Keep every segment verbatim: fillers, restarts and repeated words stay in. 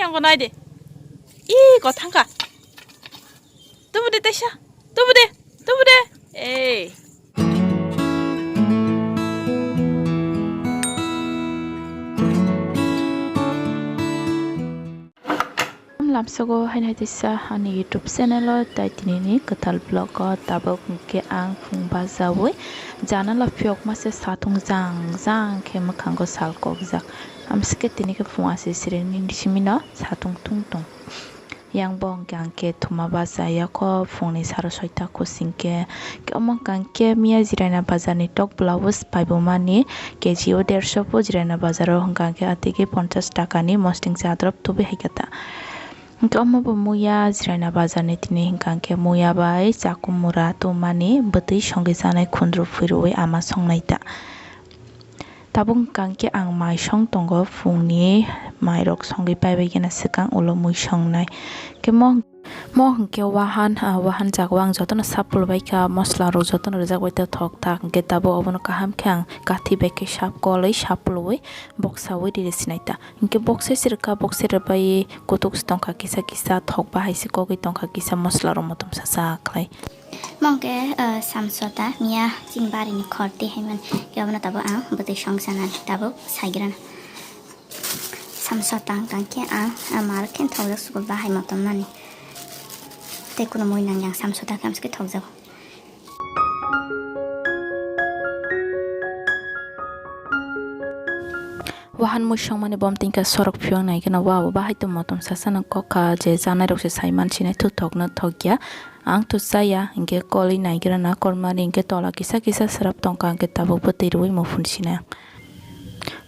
Bo nai de. Ih, ko thangka. Tubu de taisa. Tubu de. Tubu de. Ei. Lamsogo haino hai tisa ani YouTube channel o tai tini ni kwtal vlog o tabuk hwnkhe ang phung bajawi janala phiyok mase satung jang jang khe mwkhango sal kokjak. Amsike tini khe phung asi siri ni simi no satung tung tung. Yang bo hwnkhe ang khe thuma bachaya kho phungni saro soita kusing khe. Khe omo hwnkha ang khe miya Jiraina bazar ni tok blouse paibumani K G o dersho po Jiraina bazar o hwnkha ang khe atigi ponchash taka ni mosting cha drop tubi hai khe ta. Hwnkhe omo bo muya Jiraina bazar ni tini hwnkha ang khe muya bai chakumura tumani bwtwi songwi chanai khundru phwiruwi ama songnai ta. Tabuk hwnkha hwnkhe ang mai song tongo, phungni mairok songwi paibai gana swkang ulo mui songnai. Khe mo, mo hwnkhe wahan, ah, wahan jagao ang jotono sapul baikha, moslarok jotono rijak bai thok thak, hwnkhe tabuk obono kaham khe ang kathi bai khe sap kolwi sapulwi boksawi riri sinai ta. Hwnkhe bokse se rwkha, bokse rwbai kutuk se tongkha kisa kisa, thok bahai se kogwi tongkha kisa, moslarok motom sa sa khlai. Mo hwnkhe, eh, samsota miya chini barini khorti hai man. Khe obono tabuk ang bwtwi song sanani tabuk saigrana. Samsota hwnkha khe ang, ah, mar khe thokjak sugo bahai motom mani. Tei kuno mui nang yang samsota khe amsike thokjago. Wahan mui songmani bom tingkha sorok phiyok nai kheno wa bahai to motom sasa no kokha je janai rok se sai man sinai thu thok no thok ya. Ang to chaya, hwnkhe kolwi naigrana, kormani hwnkhe tola kisa kisa srap tongkha, hwnkhe tabuk bwtwi rwi muphunsinai.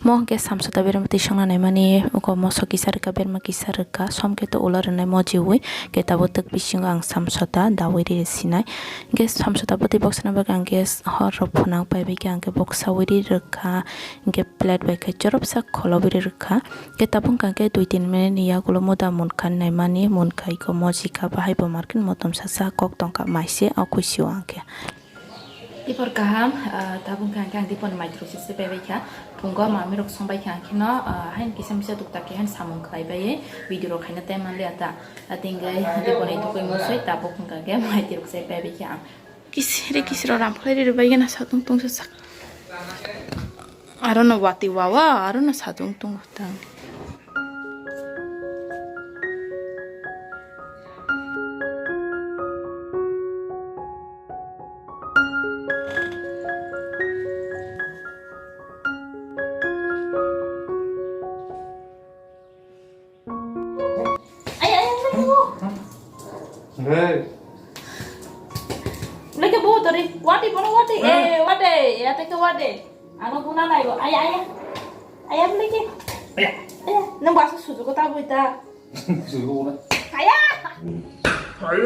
Mo hwnkhe samsota berma twi songna naimani, uko moso kisa rwkha, berma kisa rwkha, som khe to ulo rwnai mojiwi, hwnkhe tabuk twk bisingo ang samsota dawi ri sinai. Hwnkhe samsota bwtwi boksana bagwi ang gas hor rok phunang paibai khe, ang khe boksawi ri rwkha, hwnkhe plate bai khe chorop sak kholowi ri rwkha. Khe tabuk hwnkha khe dui tin minute ni yagulo muda munkha naimani, munkha iko mojika bahai bo market motom sasa kok tongkha maise o khuisio ang khe. Dipor kaham, ah, tabuk hwnkha khe ang dipor ni maitruk se se paibai kha. Phungo mami rok songbai kha ang kheno, ah, hain kisa misa tuktak khe hain samung khlai bai video rok khaina time manliya ta. Atinggai dipor ni tukui musui tabuk hwnkha khe maitruk se paibai kha ang. Kisiri kisiro ram khlai ri bai gana satung tungsa sak. Aro no wati wawa, aro no satung tung tang. Ay, ay, ay, ay, ay. Hey. Lagi bu tadi, wati, mana wati? Eh, wati, ya, teka wati. Ano guna nai bo. Ay, ay, ay. Ay, lagi. Ay. Ay, nang bahasa susu ko tabu ita. Susu ko na. Ay. Ay.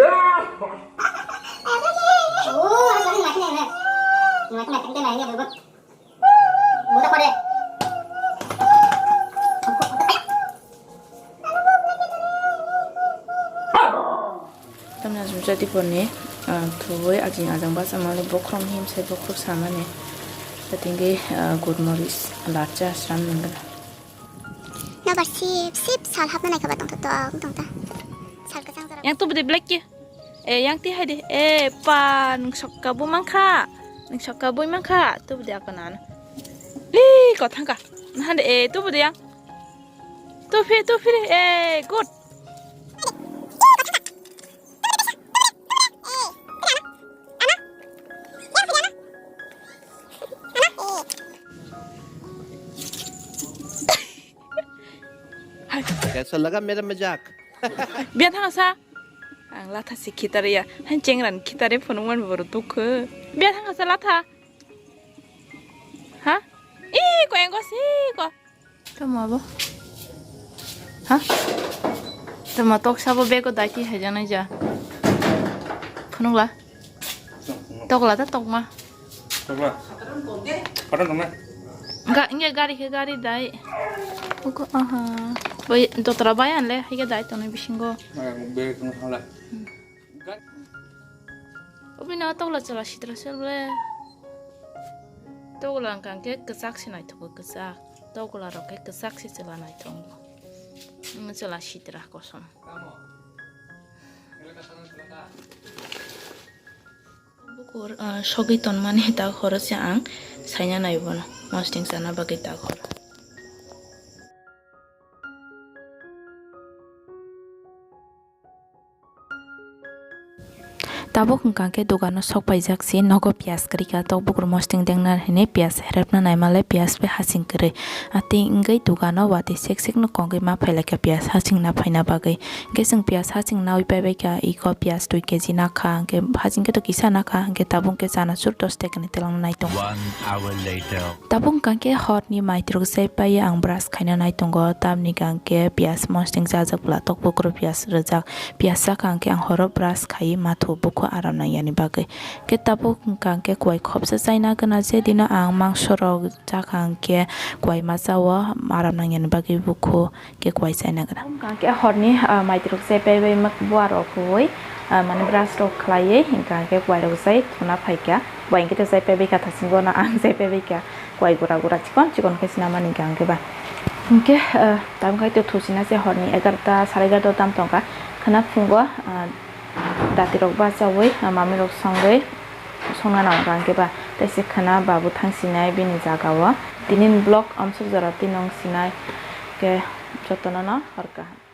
Oh, asal ni mati ni. Mati, mati, kita main ya, bu. Tamni aswk jati porni, ah, thuwi ajing ajang bachama le bokhorok himse bokhorok samani. Atingwi, ah, good morning, larcha sram nangkha. Nabar sip sip sal hapna naikha ba tongtho tong tongta. Sal kwchang jora. Yang tubu de black ke. Eh, yang ti hai de. Eh, pa, nung sokka bu mangkha. Nung sokka bu mangkha. Tubu de ako nana. Li, ko thangka. Nahan de, eh, tubu de yang. Tu phi, tu phi de. Eh, good. कैसा लगा मेरा मजाक? Biya thang sa. Ang latha si khitare ya. Han chengran khitare phunukman boro dukho. Biya thang sa latha. Ha? Ih, ko engko si ko. Tamo abo? Ha? Tamo tok sabo bego daiti haijana ja. Phunukla. Tokla ta tokma. Tokla. Patang tokma. Ga, nge gari ke gari dai. Uko, aha. Bai, dotra bai anle, hige dai toni bisingo. Bego tong hala. Obini o tokla chwla sitra sel ble. Tokla wngkha khe kwchak se naithok kwchak. Tokla rok khe kwchak se chwla naithok. Chwla sitra kosom. Bukur, ah, sogwi tonmani ta horo se ang saina nai bono. Mosting sana bagwi ta horo. Tabuk hwnkha khe dogano sok paijak se, nogo piyas kwrwi kha, tok bukur mosting dengna hinwi piyas herepna naima le piyas bai hasing kwrwi. Atwi wngwi dogano watwi sek sek no kongwi ma phailaikha piyas hasing na phaina bagwi. Hwnkhe chwng piyas hasing nawi paibaikha, iko piyas dui keji nakha, hwnkhe hasing khe to kisa nakha, hwnkhe tabuk hwnkhe chanachur dos tekani twlang nai tongo. One hour later. Tabuk hwnkha khe horni maitrok jai paiwi ang brush khaina nai tongo, tamni hwnkha khe piyas mosting chajak bwla tok bukur piyas rwjak. Piyas chakha hwnkhe ang horo brush khaiwi mathu bukhu aram nangyani bagwi. Khe tabuk hwnkha hwnkhe kwai khopsa chaina gana je dino ang mangso rok chakha hwnkhe kwai masa o aram nangyani bagwi bukhu khe kwai chaina gana. Hwnkha hwnkhe horni, ah, maitrok chai paibai mak buar rok huwi, ah, mane brush rok khlaiwi hwnkha hwnkhe kwai rok chai thuna phaikha. Kwai hwnkhe to chai paibai kha thasingo no ang chai paibai kha. Kwai gura gura chikon chikon khe sinamani hwnkha hwnkhe ba. Hwnkhe, ah, tabuk khai to thusina se horni egarota, sare egarota tam tongkha. Khwna phungo, ah, datirok bachaui, ah, mamirok songwi songna nang hwnkha hwnkhe ba. Tei se khwna babu thang sinai bini jaga o. Tini ni vlog amsuk jora twi nung sinai khe jotono no hor kaham.